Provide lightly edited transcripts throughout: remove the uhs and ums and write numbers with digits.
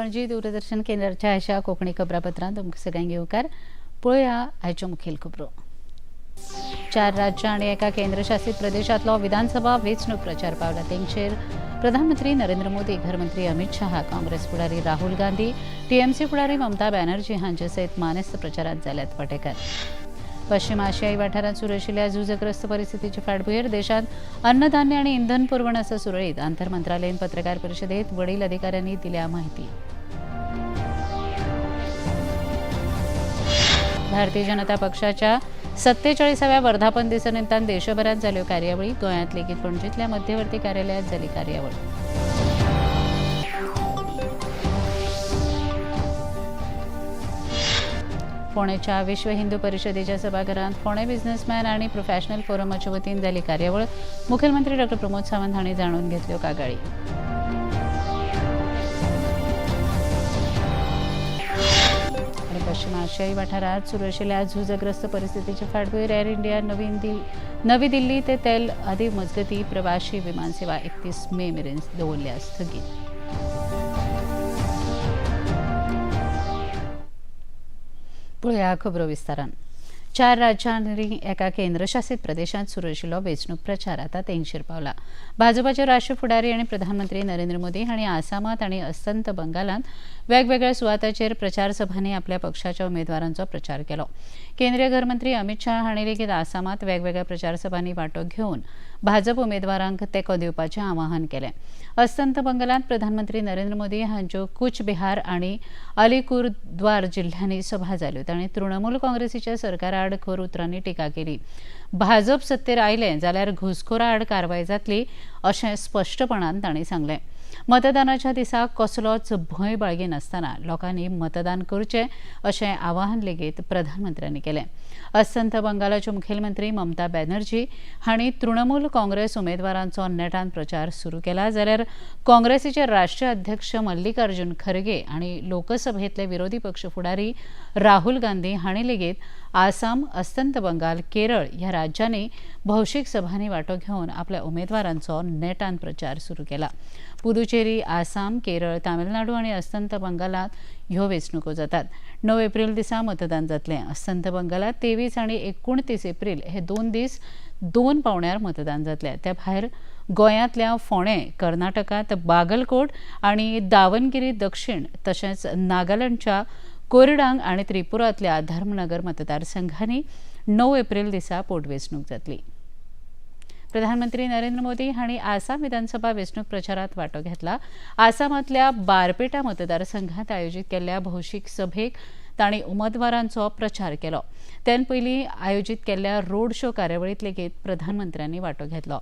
पणजी दूरदर्शन केंद्राच्या अशा कोंकणी खबरापत्रांत तुमकां सगळ्यांक येवकार. पळोवया आयच्यो मुखेल खबरो. 4 राज्यां आनी एका केंद्रशासित प्रदेशांतलो विधानसभा वेंचणूक प्रचार पावला तेंगशेर. प्रधानमंत्री नरेंद्र मोदी, घरमंत्री अमित शहा, काँग्रेस फुडारी राहुल गांधी, टीएमसी फुडारी ममता बॅनर्जी हांचे सयत मानेस्त प्रचारांत जाल्यात वांटेकार. पश्चिम आशियाई वाठारांत सुरू आशिल्ल्या झुजग्रस्त परिस्थितीचे फाटभुंयेर देशांत अन्नधान्य आनी इंधन पुरवण आसा सुरळीत. आंतर मंत्रालयीन पत्रकार परिशदेत वडील अधिकाऱ्यांनी दिल्या माहिती. भारतीय जनता पक्षाच्या 47व्या वर्धापन दिसानिमतान देशभरात जाल्यो कार्यावळी. गोंयांत लेगीत पणजींतल्या मध्यवर्ती कार्यालयात जाली कार्यावळ. फोंडेच्या विश्व हिंदू परिषदेच्या सभाघरांत फोंडे बिझनेसमॅन आणि प्रोफेशनल फोरमाच्या वतीन जाली कार्यावळ. मुखेलमंत्री डॉक्टर प्रमोद सावंत हांणी जाणून घेतल्यो कागाळी. आणि पश्चिम आशियाई वाठारात सुरू आशिल्ल्या झुजग्रस्त परिस्थितीचे फाटभुंयेर एअर इंडिया नवी दिल्ली ते तेल अदीव मजगती प्रवाशी विमान सेवा 31 मे मेरेन दवरल्या स्थगीत. पळोवया खबरो विस्तारान. 4 राज्यांनी एका केंद्रशासित प्रदेशांत सुरू आशिल्लो वेंचणूक प्रचार आतां तेंगशेर पावला. भाजपाचे राष्ट्रीय फुडारी आनी प्रधानमंत्री नरेंद्र मोदी हांणी आसामांत आनी अस्तंत बंगालांत वेगवेगळ्या सुवातांचेर प्रचार सभांनी आपल्या पक्षाच्या उमेदवारांचो प्रचार केलो. केंद्रीय घरमंत्री अमित शहा हांणी लेगीत आसामांत वेगवेगळ्या प्रचार सभांनी वांटो घेवन भाजप उमेदवारांक तेंको दिवपाचें आवाहन केलें. अस्तंत बंगालांत प्रधानमंत्री नरेंद्र मोदी हांच्यो कूच बिहार आनी अलीपुरद्वार जिल्ह्यांनी सभा जाल्यो. तांणी तृणमूल काँग्रेसीच्या सरकारा आड खर उतरांनी टिका केली. भाजप सत्तेर आयलें जाल्यार घुसखोरा आड कारवाय जातली अशें स्पश्टपणान तांणी सांगलें. मतदानाच्या दिसा कसलोच भंय बाळगिनासतना लोकांनी मतदान करचें अशें आवाहन लेगीत प्रधानमंत्र्यांनी केलें. अस्तंत बंगालाच्यो मुखेलमंत्री ममता बॅनर्जी हांणी तृणमूल काँग्रेस उमेदवारांचो नेटान प्रचार सुरू केला, जाल्यार काँग्रेसीचे राष्ट्रीय अध्यक्ष मल्लिकार्जुन खरगे आनी लोकसभेंतले विरोधी पक्ष फुडारी राहुल गांधी हांणी लेगीत आसाम, अस्तंत बंगाल, केरळ ह्या राज्यांनी भौशीक सभांनी वांटो घेवन आपल्या उमेदवारांचो नेटान प्रचार सुरू केला. पुदुचेरी, आसाम, केरळ, तामिळनाडू आनी अस्तंत बंगालांत ह्यो वेंचणुको जातात. 9 एप्रील दिसा मतदान जातलें. अस्तंत बंगालांत 23 आनी 29 एप्रील हे 2 दीस 2 पावण्यार मतदान जातलें. त्या भायर गोंयांतल्या फोंडें, कर्नाटकांत बागलकोट आनी दावणगिरी दक्षिण तशेंच नागालँडच्या कोरडांग आनी त्रिपुरांतल्या धर्मनगर मतदारसंघांनी 9 एप्रील दिसा पोटवेंचणूक जातली. प्रधानमंत्री नरेंद्र मोदी हांणी आसाम विधानसभा वेंचणूक प्रचारात वांटो घेतला. आसामांतल्या बारपेटा मतदारसंघात आयोजीत केल्ल्या भौशीक सभेक तांणी उमेदवारांचो प्रचार केलो. तेन पयलीं आयोजीत केल्ल्या रोड शो कार्यावळींत लेगीत प्रधानमंत्र्यांनी वांटो घेतलो.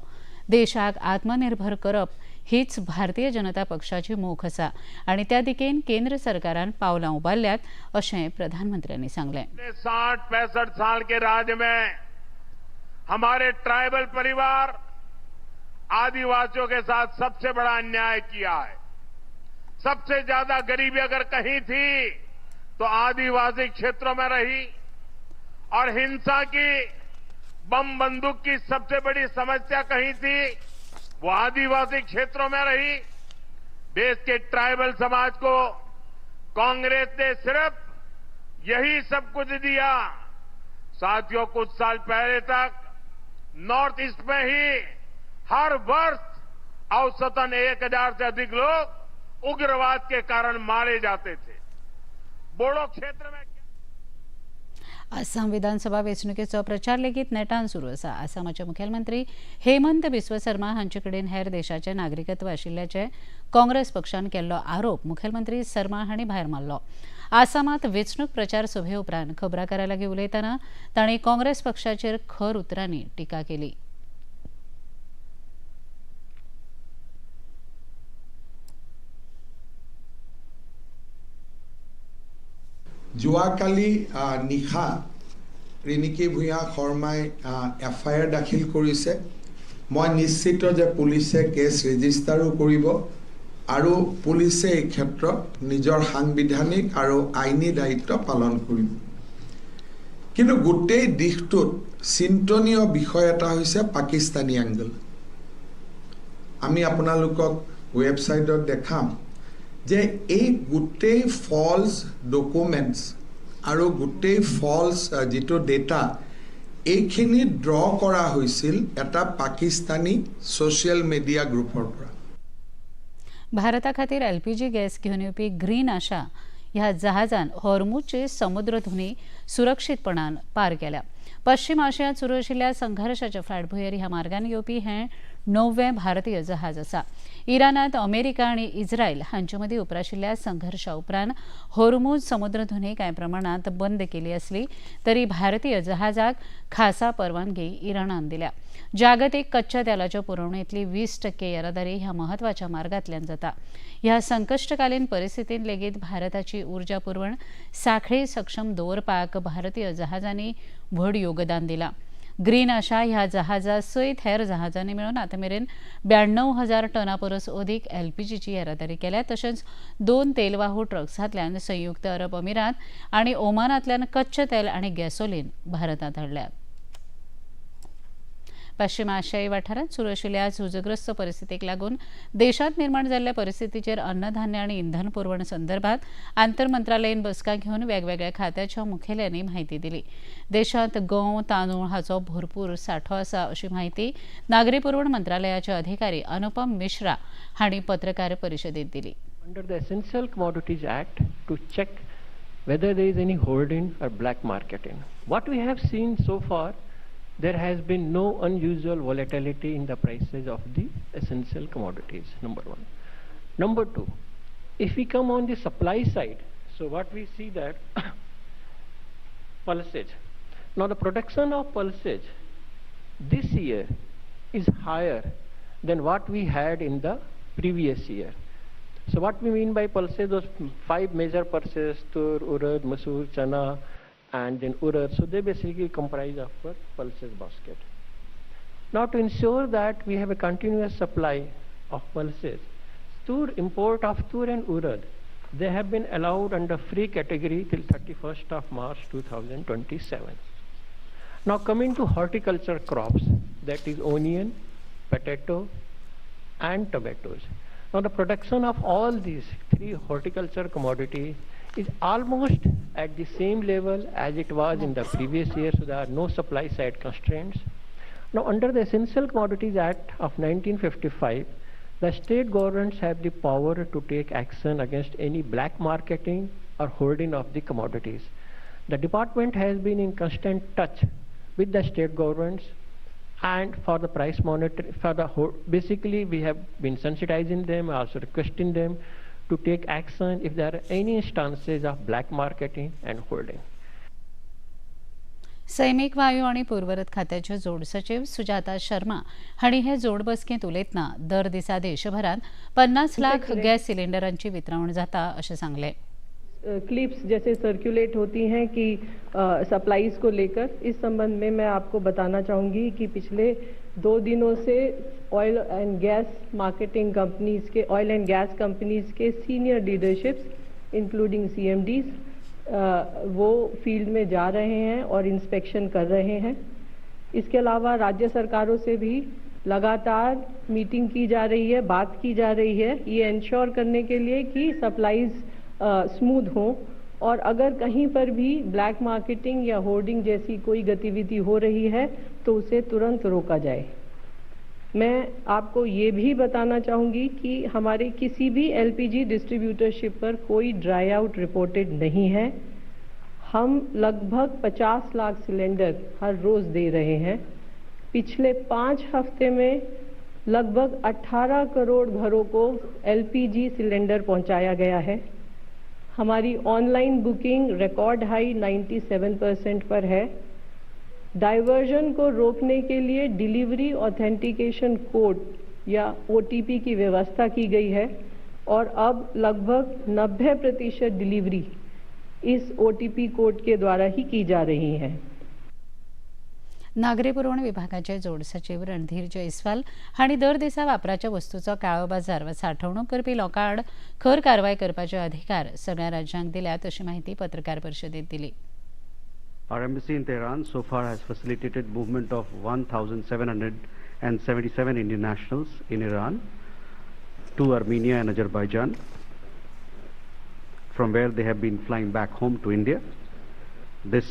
देशाक आत्मनिर्भर करप हीच भारतीय जनता पक्षाची मोख आसा आनी त्या दिकेन केंद्र सरकारान पावलां उबारल्यात अशें प्रधानमंत्र्यांनी सांगलें. 60-65 साल के राज्य में हमारे ट्राइबल परिवार आदिवासियों के साथ सबसे बड़ा अन्याय किया है. सबसे ज्यादा गरीबी अगर कहीं थी तो आदिवासी क्षेत्रों में रही और हिंसा की, बम बंदूक की सबसे बड़ी समस्या कहीं थी वो आदिवासी क्षेत्रों में रही. देश के ट्राइबल समाज को कांग्रेस ने सिर्फ यही सब कुछ दिया. साथियों, कुछ साल पहले तक नॉर्थ ईस्ट में ही हर वर्ष औसतन 1000 से अधिक लोग उग्रवाद के कारण मारे जाते थे. बोडो क्षेत्र में आसाम विधानसभा वेंचणुकेचो प्रचार लेगीत नेटान सुरू आसा. आसामाचे मुखेलमंत्री हेमंत बिस्व शर्मा हांचे कडेन हेर देशाचें नागरिकत्व आशिल्ल्याचे काँग्रेस पक्षान केल्लो आरोप मुखेलमंत्री शर्मा हांणी भायर मारलो. आसामांत वेंचणूक प्रचार सभे उपरांत खबराकारां लागीं उलयतना तांणी काँग्रेस पक्षाचेर खर उतरांनी टिका केली. যোৱাকালি নিশা ৰিণিকী ভূঞা শৰ্মাই এফ I R দাখিল কৰিছে. মই নিশ্চিত যে পুলিচে কেছ ৰেজিষ্টাৰো কৰিব আৰু পুলিচে এই ক্ষেত্ৰত নিজৰ সাংবিধানিক আৰু আইনী দায়িত্ব পালন কৰিব. কিন্তু গোটেই দিশটোত চিন্তনীয় বিষয় এটা হৈছে পাকিস্তানী এংগল। আমি আপোনালোকক ৱেবছাইটত দেখাম যে এই গোটেই ফল্ছ ডকুমেণ্টছ আৰু গোটেই ফল্ছ যিটো ডেটা, এইখিনি ড্ৰ কৰা হৈছিল এটা পাকিস্তানী ছ'চিয়েল মিডিয়া গ্ৰুপৰ পৰা। भारता खातीर एलपीजी गॅस घेवन येवपी ग्रीन आशा ह्या जहाजान हॉर्मुजची समुद्रधुनी सुरक्षीतपणान पार केल्या. पश्चिम आशियांत सुरू आशिल्ल्या संघर्शाच्या फाटभुंयेर ह्या मार्गान येवपी हें णववें भारतीय जहाज आसा. इराणांत अमेरिका आनी इस्रायल हांचे मदीं उप्राशिल्ल्या संघर्शा उपरांत होर्मुज समुद्रधुनी कांय प्रमाणांत बंद केली आसली तरी भारतीय जहाजाक खासा परवानगी इराणान दिल्या. जागतीक कच्च्या तेलाच्या पुरवणेंतली 20% येरादारी ह्या म्हत्वाच्या मार्गांतल्यान जाता. ह्या संकश्टकालीन परिस्थितींत लेगीत भारताची उर्जा पुरवण साखळी सक्षम दवरपाक भारतीय जहाजांनी व्हड योगदान दिलां. ग्रीन आशा ह्या जहाजा सयत हेर जहाजांनी मेळून आतां मेरेन 92,000 टना परस अदीक एलपीजीची येरादारी केल्या. तशेंच 2 तेलवाहू ट्रक्सांतल्यान संयुक्त अरब अमिरात आनी ओमानांतल्यान कच्चें तेल आनी गॅसोलीन भारतांत हाडल्या. पश्चिम आशियाई वाठारांत सुरू आशिल्ल्या झुजग्रस्त परिस्थितीक लागून देशांत निर्माण जाल्ल्या परिस्थितीचेर अन्नधान्य आनी इंधन पुरवण संदर्भात आंतरमंत्रालयीन बसका घेवन वेगवेगळ्या खात्याच्या मुखेल्यांनी म्हायती दिली. देशांत गंव, तांदूळ हाचो भरपूर सांठो आसा अशी म्हायती नागरी पुरवण मंत्रालयाचे अधिकारी अनुपम मिश्रा हांणी पत्रकार परिशदेंत दिली. Under the Essential Commodities Act to check whether there is any hoarding or black marketing. What we have seen so far, there has been no unusual volatility in the prices of the essential commodities, number one. Number two, if we come on the supply side, so what we see that pulses. Now the production of pulses this year is higher than what we had in the previous year. So what we mean by pulses, those 5 major pulses, tur, urad, masoor, chana, and then urad, so they basically comprise of a pulses basket. Now to ensure that we have a continuous supply of pulses, tur, import of tur and urad, they have been allowed under free category till 31st of March 2027. Now coming to horticulture crops, that is onion, potato, and tomatoes. Now the production of all these 3 horticulture commodities is almost at the same level as it was in the previous year, so there are no supply side constraints. Now under the Essential Commodities Act of 1955, the state governments have the power to take action against any black marketing or hoarding of the commodities. The department has been in constant touch with the state governments and for the price monitoring, for the basically we have been sensitizing them, also requesting them to take action if there are any instances of black marketing and holding. सैमीक वायू आनी पुर्वरत खात्याच्यो जोड सचीव सुजाता शर्मा हांणी हे जोड बसकेंत उलयतना दर दिसा देशभरांत 50 लाख गॅस सिलिंडरांची वितरावण जाता अशें सांगलें. क्लिप्स जैसे सर्कुलेट होती हैं कि सप्लाईज को लेकर, इस संबंध में मैं आपको बताना चाहूँगी कि पिछले 2 दिनों से oil and gas marketing companies K, oil and gas companies K senior leaderships including CMDs वो फील्ड में जा रहे हैं और इंस्पेक्शन कर रहे हैं. इसके अलावा राज्य सरकारों से भी लगातार मीटिंग की जा रही है, बात की जा रही है, ये इंश्योर करने के लिए कि सप्लाईज स्मूथ हो और अगर कहीं पर भी ब्लैक मार्केटिंग या होर्डिंग जैसी कोई गतिविधि हो रही है तो उसे तुरंत रोका जाए. मैं आपको ये भी बताना चाहूँगी कि हमारे किसी भी एलपीजी डिस्ट्रीब्यूटरशिप पर कोई ड्राई आउट रिपोर्टेड नहीं है. हम लगभग 50 लाख सिलेंडर हर रोज़ दे रहे हैं. पिछले 5 हफ्ते में लगभग 18 करोड़ घरों को एलपीजी सिलेंडर पहुंचाया गया है. हमारी ऑनलाइन बुकिंग रिकॉर्ड हाई 97% पर है. डाइवर्जन को रोकने के लिए डिलीवरी ऑथेंटिकेशन कोड या ओटीपी की व्यवस्था की गई है और अब लगभग 90% डिलीवरी इस ओटीपी कोड के द्वारा ही की जा रही है. नागरी पुरवण विभागाचे जोड सचीव रणधीर जयस्वाल हांणी दर दिसा वापराच्या वस्तूचो काळो बाजार वा सांठवणूक करपी लोकां आड खर कारवाय करपाचे अधिकार सगळ्या राज्यांक दिल्यात अशी माहिती पत्रकार परिशदेंत दिली. Our embassy in Tehran so far has facilitated movement of 1,777 Indian nationals in Iran to Armenia and Azerbaijan. from where they have been flying back home to India. This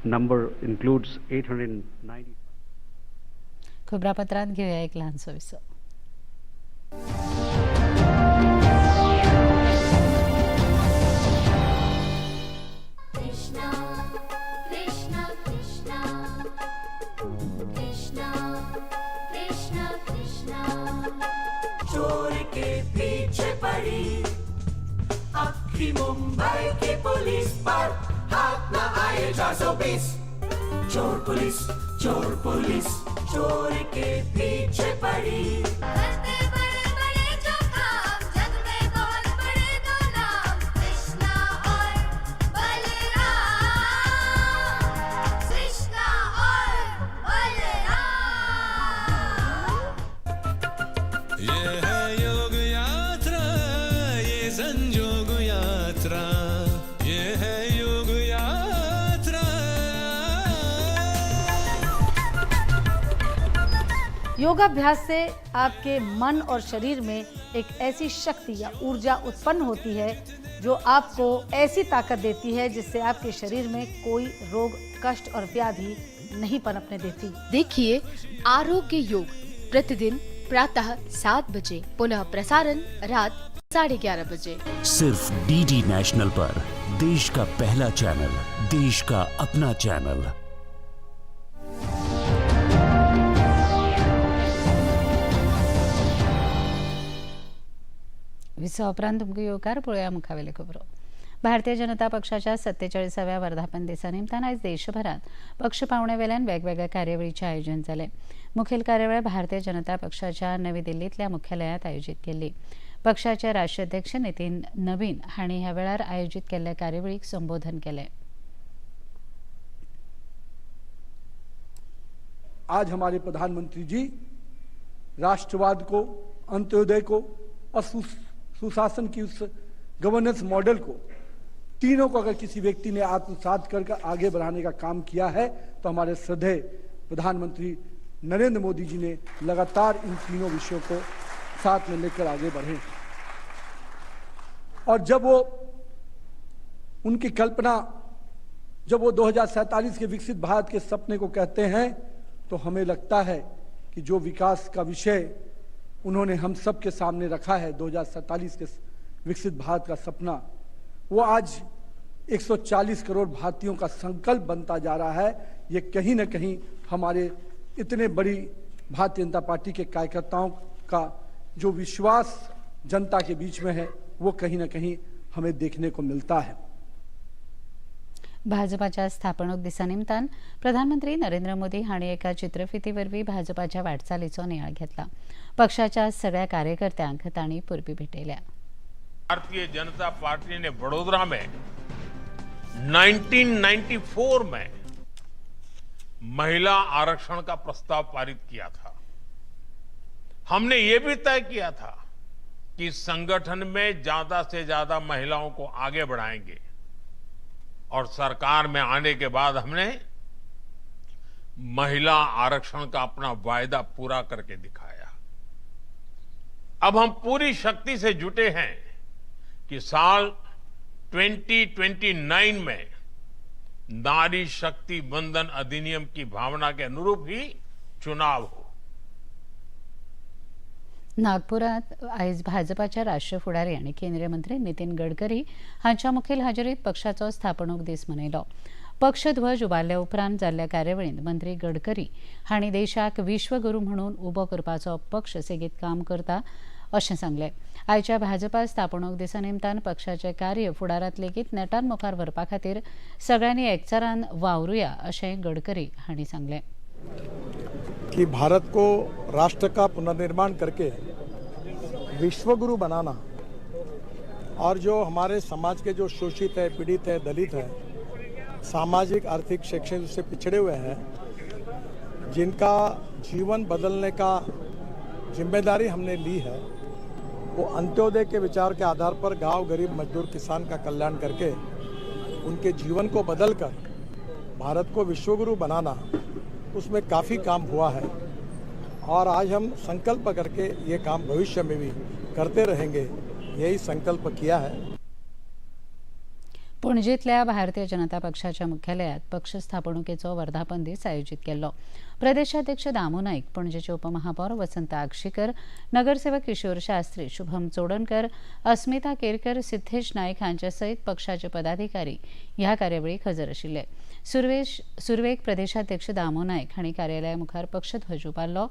number includes 890. खबरापत्रांत घेवया एक ल्हानसो विसव. Krishna Krishna Krishna Krishna Krishna Krishna. चोर K पीछे पड़ी अक्खी मुंबई की police पर हाथ न आए 420। चोर पुलिस चोर पुलिस चोर के पीछे पड़ी। करते बड़े बड़े जो काम, जग में बहुत बड़े दो नाम, कृष्णा और बलराम, कृष्णा और बलराम। ये है योग यात्रा, ये संजोग यात्रा, ये है योग यात्रा। योगाभ्यास से आपके मन और शरीर में एक ऐसी शक्ति या ऊर्जा उत्पन्न होती है जो आपको ऐसी ताकत देती है जिससे आपके शरीर में कोई रोग, कष्ट और व्याधि नहीं पनपने देती। देखिए आरोग्य योग प्रतिदिन प्रातः 7 बजे, पुनः प्रसारण रात 11:30 बजे। सिर्फ डीडी नेशनल पर देश का पहला चैनल, देश का अपना चैनल। विसवा उपरांत तुमकां येवकार. पळोवया मुखावेले खबरो. भारतीय जनता पक्षाच्या 47व्या वर्धापन दिसा निमतान आयज देशभरात पक्ष पावण्यावेल्यान वेगवेगळ्या कार्यावळीचें आयोजन जालें. मुखेल कार्यावळ भारतीय जनता पक्षाच्या नवी दिल्लींतल्या मुख्यालयांत आयोजीत केल्ली. पक्षाचे राष्ट्रीय अध्यक्ष नितीन नवीन हांणी ह्या वेळार आयोजीत केल्ल्या कार्यावळीक संबोधन केलें. आज हमारे प्रधानमंत्री जी राष्ट्रवाद को, अंत्योदय को और सुशासन की उस गवर्नेंस मॉडल को, तीनों को अगर किसी व्यक्ति ने आत्मसात करके आगे बढ़ाने का काम किया है तो हमारे श्रद्धेय प्रधानमंत्री नरेंद्र मोदी जी ने लगातार इन तीनों विषयों को साथ में लेकर आगे बढ़े। और जब वो उनकी कल्पना, जब वो 2047 के विकसित भारत के सपने को कहते हैं तो हमें लगता है कि जो विकास का विषय उन्होंने हम सब के सामने रखा है, 2047 के विकसित भारत का सपना, वो आज 140 करोड़ भारतीयों का संकल्प बनता जा रहा है। ये कहीं ना कहीं हमारे इतने बड़ी भारतीय जनता पार्टी के कार्यकर्ताओं का जो विश्वास जनता के बीच में है वो कहीं ना कहीं हमें देखने को मिलता है। भाजपाच्या स्थापणूक दिसा निमतान प्रधानमंत्री नरेंद्र मोदी हांणी एका चित्रफिती वरवीं भाजपाच्या वाटचालीचो नियाळ घेतला. पक्षाच्या सगळ्या कार्यकर्त्यांक तांणी परबीं भेटयल्या. भारतीय जनता पार्टी ने वडोदरा में 1994 में महिला आरक्षण का प्रस्ताव पारित किया था। हमने ये भी तय किया था कि संगठन में ज्यादा से ज्यादा महिलाओं को आगे बढ़ाएंगे और सरकार में आने के बाद हमने महिला आरक्षण का अपना वायदा पूरा करके दिखाया। अब हम पूरी शक्ति से जुटे हैं कि साल 2029 में नारी शक्ति वंदन अधिनियम की भावना के अनुरूप ही चुनाव हो। नागपुरात आयज भाजपाच्या राष्ट्रीय फुडारी आनी केंद्रीय मंत्री नितीन गडकरी हांच्या मुखेल हाजेरीत पक्षाचो स्थापणूक दीस मनयलो. पक्षध्वज उबारल्या उपरांत जाल्ल्या कार्यावळींत मंत्री गडकरी हांणी देशाक विश्वगुरू म्हणून उबो करपाचो पक्ष सेगीत काम करता अशें सांगलें. आयच्या भाजपा स्थापणूक दिसा निमतान पक्षाचें कार्य फुडारांत लेगीत नेटान मुखार व्हरपा खातीर सगळ्यांनी एकचारान वावरुया अशें गडकरी हांणी सांगलें. कि भारत को राष्ट्र का पुनर्निर्माण करके विश्वगुरु बनाना और जो हमारे समाज के जो शोषित है, पीड़ित है, दलित है, सामाजिक, आर्थिक, शैक्षणिक से पिछड़े हुए हैं, जिनका जीवन बदलने का जिम्मेदारी हमने ली है, वो अंत्योदय के विचार के आधार पर गांव, गरीब, मजदूर, किसान का कल्याण करके उनके जीवन को बदलकर भारत को विश्वगुरु बनाना, उसमें काफ़ी काम हुआ है और आज हम संकल्प करके ये काम भविष्य में भी करते रहेंगे, यही संकल्प किया है। पणजेंतल्या भारतीय जनता पक्षाच्या मुख्यालयात पक्ष स्थापणुकेचो वर्धापन दीस आयोजीत केल्लो. प्रदेशाध्यक्ष दामू नाईक, पणजेचे उपमहापौर वसंत आगशीकर, नगरसेवक किशोर शास्त्री, शुभम चोडणकर, अस्मिता केरकर, सिद्धेश नाईक हांचे सयत पक्षाचे पदाधिकारी ह्या कार्यावळीक हजर आशिल्ले. सुरवेक प्रदेशाध्यक्ष दामू नाईक हांणी कार्यालया मुखार पक्षध्वज उबारलो.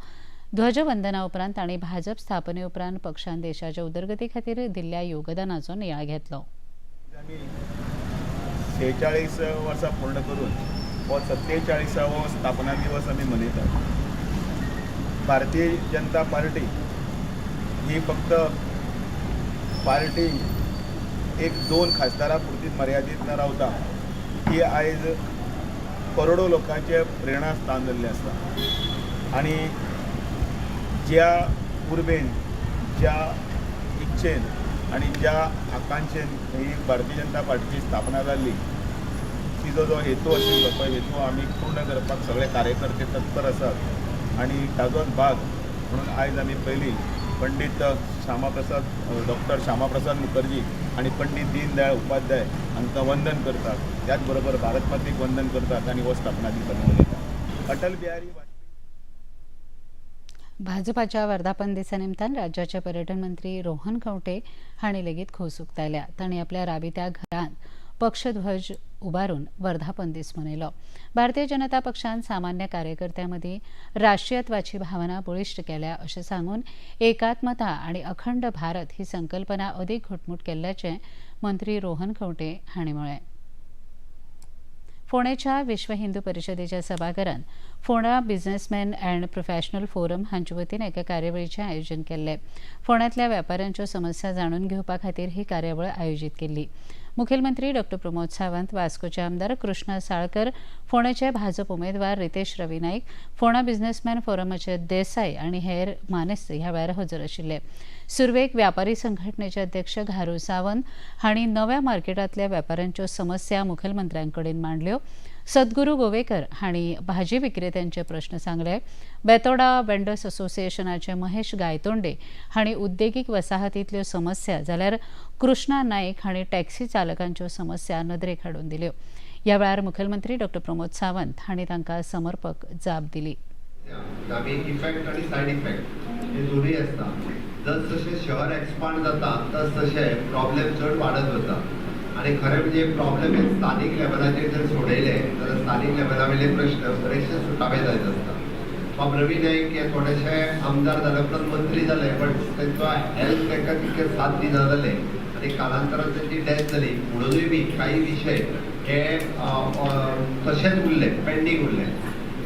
ध्वजवंदना उपरांत तांणी भाजप स्थापने उपरांत पक्षान देशाच्या उदरगती खातीर दिल्ल्या योगदानाचो नियाळ घेतलो. 46 वर्सां पूर्ण करून हो 47वो स्थापना दिवस आमी मनयतात. भारतीय जनता पार्टी ही फक्त पार्टी एक दोन खासदारां पुरती मर्यादीत न रावता ती आयज करोडो लोकांचें प्रेरणा स्थान जाल्लें आसा. आनी ज्या उर्बेन, ज्या इच्छेन आनी ज्या आकांक्षेन ही भारतीय जनता पार्टीची स्थापना जाल्ली, तिजो जो हेतू आशिल्लो तो हेतू आमी पूर्ण करपाक सगळे कार्यकर्ते तत्पर आसात. आनी ताजोच भाग म्हणून आयज आमी पयलीं पंडीत श्यामाप्रसाद डॉक्टर श्यामाप्रसाद मुखर्जी आनी पंडीत दीनदयाळ उपाध्याय हांकां वंदन करतात, त्याच बरोबर भारत मातेक वंदन करतात आनी हो स्थापना दीस आमी मनयतात. अटल बिहारी भाजपाच्या वर्धापन दिसा निमतान राज्याचे पर्यटन मंत्री रोहन खंवटे हांणी लेगीत खोस उक्तायल्या. तांणी आपल्या राबित्या घरांत पक्षध्वज उबारून वर्धापन दीस मनयलो. भारतीय जनता पक्षान सामान्य कार्यकर्त्यां मदीं राष्ट्रीयत्वाची भावना बळिश्ट केल्या अशें सांगून एकात्मता आनी अखंड भारत ही संकल्पना अदीक घटमूट केल्ल्याचें मंत्री रोहन खंवटे हांणी म्हळें. फोंडेच्या विश्व हिंदू परिशदेच्या सभाघरांत Ponda businessman and professional forum हांचे वतीन एका कार्यावळीचें आयोजन केल्लें. फोंड्यांतल्या वेपाऱ्यांच्यो समस्या जाणून घेवपा खातीर ही कार्यावळ आयोजीत केल्ली. मुखेलमंत्री डॉक्टर प्रमोद सावंत, वास्कोचे आमदार कृष्णा साळकर, फोंडेचे भाजप उमेदवार रितेश रवी नाईक, फोंडा बिझनेसमॅन फोरमाचे देसाय आनी हेर मानेस्त ह्या वेळार हजर आशिल्ले. सुरवेक व्यापारी संघटनेचे अध्यक्ष घारू सावंत हांणी नव्या मार्केटांतल्या वेपाऱ्यांच्यो समस्या मुखेलमंत्र्यां कडेन मांडल्यो. सद्गुरू गोवेकर हांणी भाजी विक्रेत्यांचे प्रश्न सांगले. बेतोडा वेंडर्स असोसिएशनाचे महेश गायतोंडे हांणी उद्देगीक वसाहतींतल्यो समस्या, जाल्यार कृष्णा नाईक हांणी टॅक्सी चालकांच्यो समस्या नदरेक हाडून दिल्यो. ह्या वेळार मुखेलमंत्री डॉक्टर प्रमोद सावंत हांणी तांकां समर्पक जाप दिली. इफेक्ट आनी सायड इफेक्ट हे दोनूय आसता. जस जशें शहर एक्सपांड जाता तस तशें प्रॉब्लेम चड वाडत वता आनी खरें म्हणजे प्रॉब्लेम हे स्थानीक लेवलाचेर जर सोडयले जाल्यार स्थानीक लेवला वयले प्रश्न बरेचशे सुटावे जायत आसता. बाब रवी नायक हे थोडेशे आमदार जाले उपरांत मंत्री जाले, बट तेंचो हेल्थ तांकां तितके साथ दिना जाले आनी कालांतरान तेंची डेथ जाली. म्हणूनय बी कांय विशय हे तशेंच उरले, पेंडींग उरले.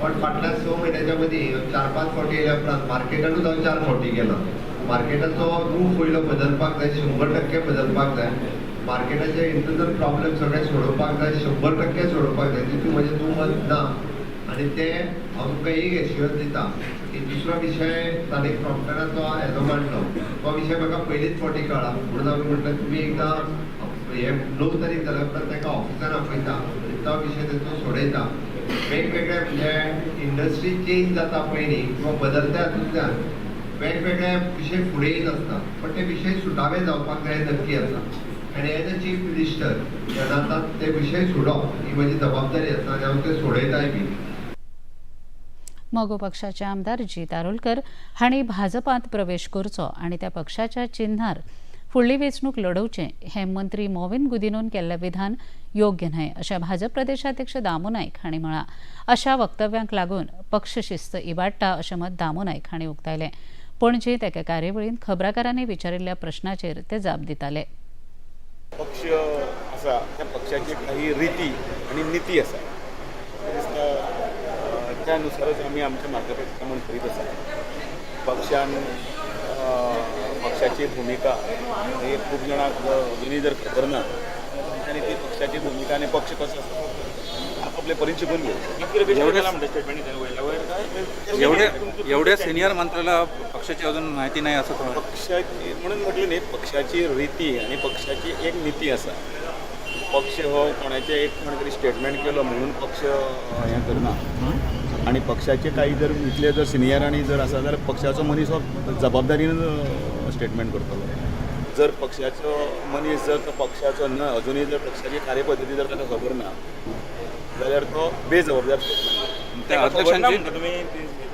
पण फाटल्या 6 म्हयन्याच्या मदीं 4-5 फावटी येयल्या उपरांत मार्केटानूच हांव 4 फावटी गेलो. मार्केटाचो रूप वयलो बदलपाक जाय, 100% बदलपाक जाय. मार्केटाचे इंटरनल प्रॉब्लेम सगळे सोडोवपाक जाय, 100% सोडोवपाक जाय. तितून म्हजें दुमत ना आनी तें हांव तुमकां एक एश्युरन्स दिता की दुसरो विशय स्थानीक क्रॉम्पटनाचो हेजो मांडलो तो विशय म्हाका पयलींच फावटी कळ्ळा. म्हणून हांवें म्हटलें तुमी एकदां हे 9 तारीख जाल्या उपरांत ताका ऑफिसान आपयता आनी तो विशय तेंचो सोडयता. वेगवेगळे म्हणजे इंडस्ट्री चेंज जाता पयलीं किंवा बदलता हातूंतल्यान वेगवेगळे विशय फुडें येत आसता, पण ते विशय सुटावे जावपाक जाय नक्की आसा. आनी एज अ चीफ मिनिस्टर जेन्ना आतां ते विशय सोडप ही म्हजी जबाबदारी आसा आनी हांव ते सोडयताय बी. मगो पक्षाचे आमदार जीत आरोलकर हांणी भाजपांत प्रवेश करचो आनी त्या पक्षाच्या चिन्हार फुडली वेंचणूक लढोवचें हें मंत्री मोविन गुदिनोन केल्लें विधान योग्य न्हय अशें भाजप प्रदेशाध्यक्ष दामू नाईक हांणी म्हळां. अशा वक्तव्यांक लागून पक्ष शिस्त इबाडटा अशें मत दामू नाईक हांणी उक्तायलें. पणजेंत एका कार्यावळींत खबराकारांनी विचारिल्ल्या प्रश्नाचेर ते जाप दिताले. पक्ष आसा त्या पक्षाची काही रिती आनी निती आसा, त्या नुसारच आमी आमचें मार्गप्रक्रमण करीत आसा. पक्षान पक्षाची भुमिका हे खूब जाणांक अजुनूय जर खबर ना आनी ती पक्षाची भुमिका आनी पक्ष कसो आसा आपले परीन शिकून घेवं. एवढ्या सिनियर मंत्र्याला पक्षाची अजून माहिती नाही असं पक्षाची म्हणून म्हटली न्ही, पक्षाची रिती आनी पक्षाची एक नीती आसा. पक्ष हो कोणाचें एक कोणे तरी स्टेटमेंट केलो म्हणून पक्ष हें करना आनी पक्षाचे काही जर इतले जर सिनियरांनी जर आसा जाल्यार पक्षाचो मनीस हो जबाबदारीन स्टेटमेंट करतलो. जर पक्षाचो मनीस जर तो पक्षाचो न्हय, अजुनूय जर पक्षाची कार्यपद्दती जर ताका खबर ना जाल्यार तो बेजबाबदार स्टेटमेंट.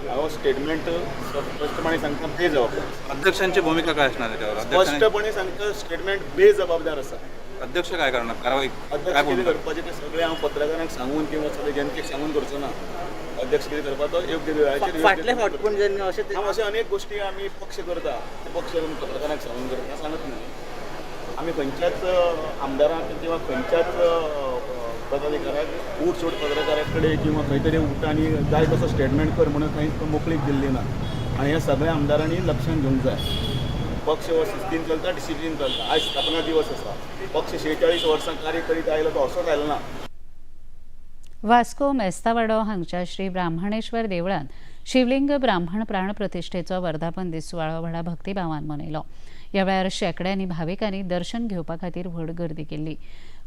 हांव स्टेटमेंट स्पश्टपणे सांगता बेजबाबदार. अध्यक्षांची भूमिका काय असणार त्याच्यावर? स्पष्टपणे सांगता स्टेटमेंट बेजबाबदार आसा. अध्यक्ष काय करणार कारवाई? अध्यक्ष कितें करपाचें तें सगळें हांव पत्रकारांक सांगून किंवा सगळे जनतेक सांगून करचो ना. अध्यक्ष कितें करपाचो योग्य वेळाचेर फाटले फावट पूण जेन्ना अशें हांव अशे अनेक गोश्टी आमी पक्ष करता ते पक्ष पत्रकारांक सांगून करता सांगत न्हय. आमी खंयच्याच आमदारांक किंवा खंयच्याच पदाधिकाऱ्याक ऊठ सूट पत्रकारा कडेन किंवा खंय तरी उठा आनी जाय तसो स्टेटमेंट कर म्हणून खंयच मोकळीक दिल्ली ना. आनी ह्या सगळ्या आमदारांनी लक्षांत घेवंक जाय. पक्ष हो शिस्तीन चलता, डिसिप्लीन चलता. आयज स्थापना दिवस आसा. पक्ष 46 वर्सां कार्य करीत आयलो तो असोच आयलो ना. वास्को मेस्तावाडो हांगच्या श्री ब्राह्मणेश्वर देवळांत शिवलिंग ब्राह्मण प्राण प्रतिष्ठेचो वर्धापन दीस सुवाळो व्हडा भक्तिभावान मनयलो. ह्या वेळार शेंकड्यांनी भाविकांनी दर्शन घेवपा खातीर व्हड गर्दी केल्ली.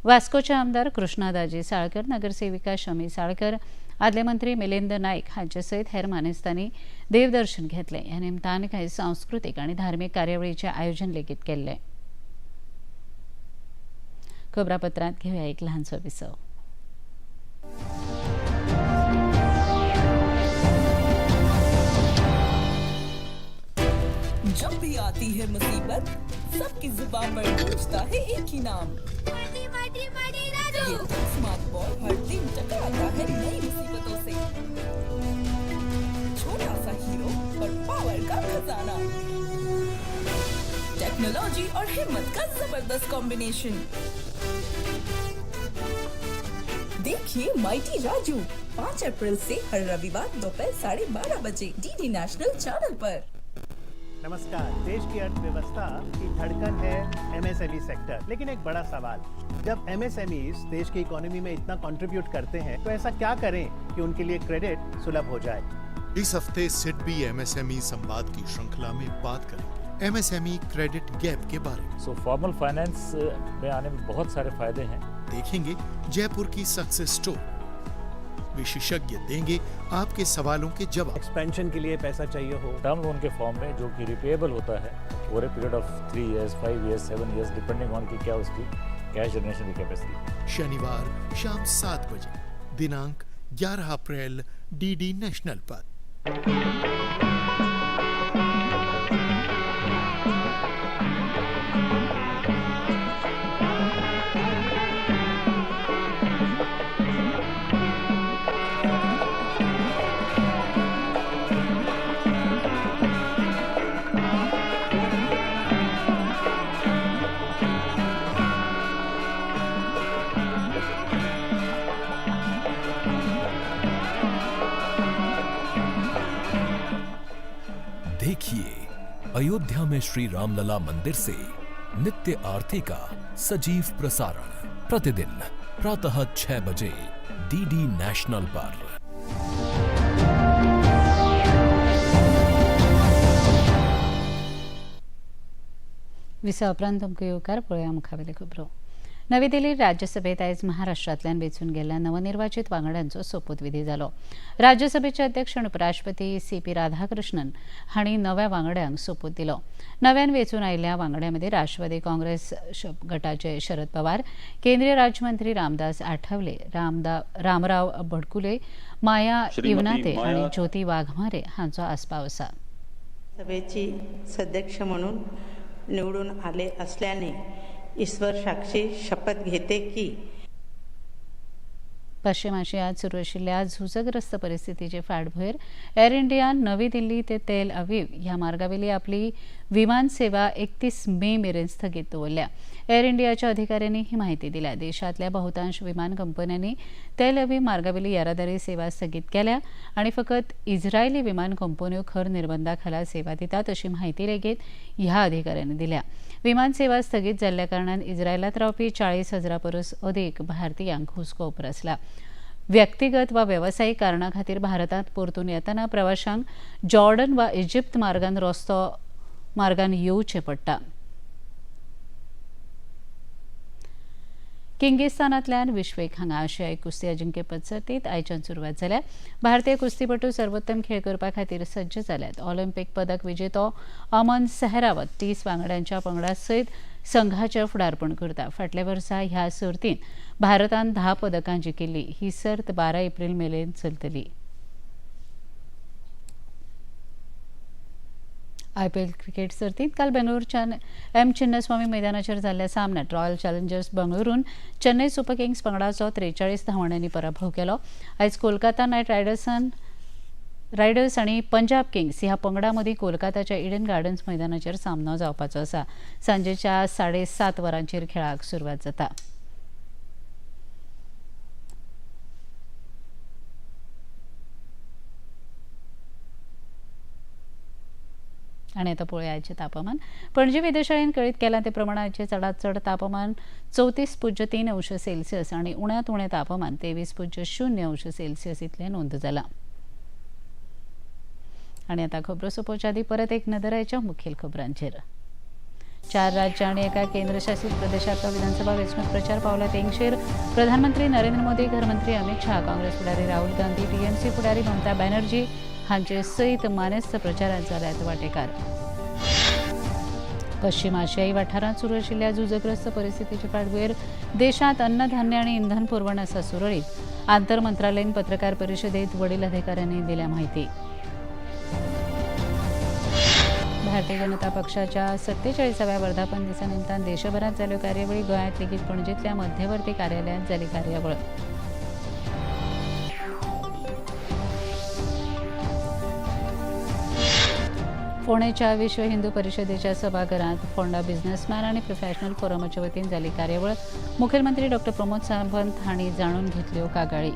वास्कोचे आमदार कृष्णादाजी साळकर, नगरसेविका शमी साळकर, आदले मंत्री मिलिंद नाईक हांचे सयत हेर मानेस्तांनी देवदर्शन घेतलें. ह्या निमतान कांय सांस्कृतीक आनी धार्मीक कार्यावळीचें आयोजन लेगीत केल्लें. खबरापत्रांत घेवया एक ल्हानसो विसव. जब भी आती है मुसीबत सबकी जुबान पर गूंजता है एक ही नाम, ये स्मार्ट बॉल हर दिन टकराता है नई मुसीबतों से। छोटा सा हीरो और पावर का खजाना, टेक्नोलॉजी और हिम्मत का जबरदस्त कॉम्बिनेशन। देखिए माइटी राजू 5 अप्रैल से हर रविवार दोपहर 12:30 बजे डीडी नेशनल चैनल पर। नमस्कार। देश की अर्थव्यवस्था की धड़कन है एमएसएमई सेक्टर, लेकिन एक बड़ा सवाल, जब एमएसएमईज देश की इकोनॉमी में इतना कंट्रीब्यूट करते हैं तो ऐसा क्या करें कि उनके लिए क्रेडिट सुलभ हो जाए। इस हफ्ते सिडबी एमएसएमई संवाद की श्रृंखला में बात करेंगे एमएसएमई क्रेडिट गैप के बारे में। सो फॉर्मल फाइनेंस में आने में बहुत सारे फायदे हैं। देखेंगे जयपुर की सक्सेस स्टोरी, विशेषज्ञ देंगे आपके सवालों के जवाब। एक्सपेंशन के लिए पैसा चाहिए हो, टर्म लोन के फॉर्म में जो कि रिपेएबल होता है over a period of 3 years, 5 years, 7 years, depending on कि क्या उसकी कैश जनरेशन की कैपेसिटी। शनिवार शाम 7 बजे, दिनांक 11 अप्रैल, डीडी नेशनल पर। देखिए अयोध्या में श्री रामलला मंदिर से नित्य आरती का सजीव प्रसारण प्रतिदिन प्रातः 6 बजे डीडी नेशनल पर। विसा उपरांत तुमकां येवकार. पळोवया मुखावेले खबरो. नवी दिल्लीत राज्यसभेत आयज महाराष्ट्रांतल्यान वेंचून गेल्ल्या नवनिर्वाचित वांगड्यांचो सोपूतविधी जालो. राज्यसभेचे अध्यक्ष आनी उपराष्ट्रपती सी पी राधाकृष्णन हांणी नव्या वांगड्यांक सोपूत दिलो. नव्यान वेंचून आयिल्ल्या वांगड्यां मदीं राष्ट्रवादी काँग्रेस गटाचे शरद पवार, केंद्रीय राज्यमंत्री रामदास आठवले, रामराव बडकुले, माया इवनाते आनी ज्योती वाघमारे हांचो आस्पाव आसा. सभेची सदस्य म्हणून निवडून आले असल्याने ईश्वर साक्षी शपथ घेते की पश्चिम आशियात सुरू आशिल्ल्या झुजग्रस्त परिस्थितीचे फाटभूंयेर एअर इंडियान नवी दिल्ली ते तेल अवीव ह्या मार्गावेली आपली विमान सेवा 31 मे मेरेन स्थगीत दवरल्या. एअर इंडियाच्या अधिकाऱ्यांनी ही माहिती दिल्या. देशांतल्या बहुतांश विमान कंपन्यांनी तेल अवीव मार्गावेली येरादारी सेवा स्थगीत केल्या आनी फकत इस्रायली विमान कंपन्यो खर निर्बंधा खाला सेवा दितात अशी माहिती लेगीत ह्या अधिकाऱ्यांनी दिल्या. विमान सेवा स्थगीत जाल्ल्या कारणान इस्रायलांत रावपी 40,000 परस अदीक भारतीयांक हुस्को उप्रासला. व्यक्तिगत वा वेवसायीक कारणा खातीर भारतांत परतून येतना प्रवाशांक जॉर्डन वा इजिप्त मार्गान रस्तो मार्गान येवचें पडटा. किंगिस्तानांतल्यान विश्वेक हांगा आशियाई कुस्ती अजिंक्यपद सर्तीत आयच्यान सुरवात जाल्या. भारतीय कुस्तीपटू सर्वोत्तम खेळ करपा खातीर सज्ज जाल्यात. ऑलिम्पिक पदक विजेतो अमन सेहरावत 30 वांगड्यांच्या पंगडा सयत संघाचें फुडारपण करता. फाटल्या वर्सा ह्या सर्तींत भारतान 10 पदकां जिखिल्ली. ही सर्त 12 एप्रील मेरेन चलतली. आयपीएल क्रिकेट सर्तीत काल बेंगळुरूच्या एम चिन्नस्वामी मैदानाचेर जाल्ल्या सामन्यात रॉयल चॅलेंजर्स बंगळुरून चेन्नई सुपर किंग्स पंगडाचो 43 धांवड्यांनी पराभव केलो. आयज कोलकाता नायट रायडर्स आनी पंजाब किंग्स ह्या पंगडा मदीं कोलकाताच्या इडन गार्डन्स मैदानाचेर सामनो जावपाचो आसा. सांजेच्या 7:30 वरांचेर खेळाक सुरवात जाता. आनी आतां पळोवया आयचें तापमान. पणजी वेधशाळेन कळीत केलां ते प्रमाण आयचें चडांत चड तापमान 34.3 अंश सेल्सियस आनी उण्यांत उणें तापमान 23.0 अंश सेल्सियस इतलें नोंद जालां. आनी आतां खबरो सोंपोवच्या आदीं परत एक नदर आयच्या मुखेल खबरांचेर. 4 राज्यां आनी एका केंद्रशासीत प्रदेशांतलो विधानसभा वेंचणूक प्रचार पावला तेंगशेर. प्रधानमंत्री नरेंद्र मोदी, घरमंत्री अमित शाह, काँग्रेस फुडारी राहुल गांधी, टीएमसी फुडारी ममता बॅनर्जी हांचे सयत मानेस्त प्रचारांत जाल्यात वांटेकार. पश्चिम आशियाई वाठारांत सुरू आशिल्ल्या झुजग्रस्त परिस्थितीचे फाटभुंयेर देशांत अन्नधान्य आनी इंधन पुरवण आसा सुरळीत. आंतर मंत्रालयीन पत्रकार परिशदेंत वडील अधिकाऱ्यांनी दिल्या माहिती. भारतीय जनता पक्षाच्या 47व्या वर्धापन दिसा निमतान देशभरांत जाल्यो कार्यावळी. गोंयांत लेगीत पणजेंतल्या मध्यवर्ती कार्यालयांत जाली कार्यावळ. फोंडेच्या विश्व हिंदू परिषदेच्या सभाघरांत फोंडा बिझनेसमॅन आनी प्रोफेशनल फोरमाच्या वतीन जाली कार्यावळ. मुखेलमंत्री डॉ प्रमोद सावंत हांणी जाणून घेतल्यो कागाळी.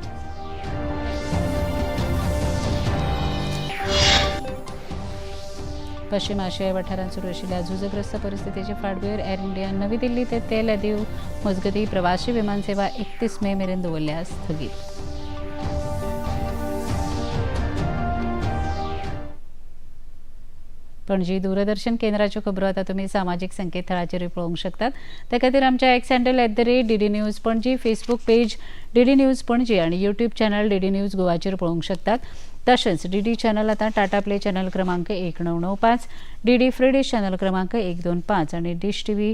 पश्चिम आशियाई वाठारांत सुरू आशिल्ल्या झुजग्रस्त परिस्थितीचे फाटभुंयेर एअर इंडिया नवी दिल्ली ते तेल अदीव मजगती प्रवासी विमान सेवा 31 मे मेरेन दवरल्या स्थगीत. पणजी दूरदर्शन केंद्राच्यो खबरो आतां तुमी सामाजीक संकेतथळाचेरूय पळोवंक शकतात. ते खातीर आमच्या X handle @DD News Panaji, Facebook page DD News Panaji आनी यूट्यूब चॅनल डीडी न्यूज गोवाचेर पळोवंक शकतात. तशेंच डीडी चॅनल आतां टाटा प्ले चॅनल क्रमांक 1995, डीडी फ्री डिश चॅनल क्रमांक 125 आनी डिश टीव्ही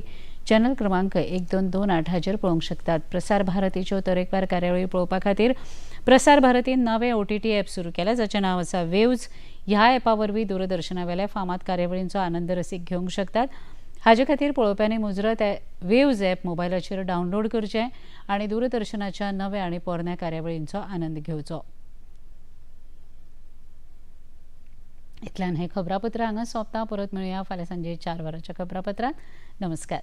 चॅनल क्रमांक 1228 हाचेर पळोवंक शकतात. प्रसार भारतीच्यो तरेकवार कार्यावळी पळोवपा खातीर प्रसार भारतीन नवें OTT app सुरू केलां जाचें नांव आसा वेव्ज. ह्या ॲपा वरवीं दूरदर्शनावेल्या फामाद कार्यावळींचो आनंद रसीक घेवंक शकतात. हाजे खातीर पळोवप्यांनी मुजरत वेव्ज ॲप मोबायलाचेर डावनलोड करचें आनी दूरदर्शनाच्या नव्या आनी पोरण्या कार्यावळींचो आनंद घेवचो. इतल्यान हें खबरापत्र हांगा सोंपता. परत मेळुया फाल्यां सांजे 4 वरांच्या खबरापत्रांत. नमस्कार.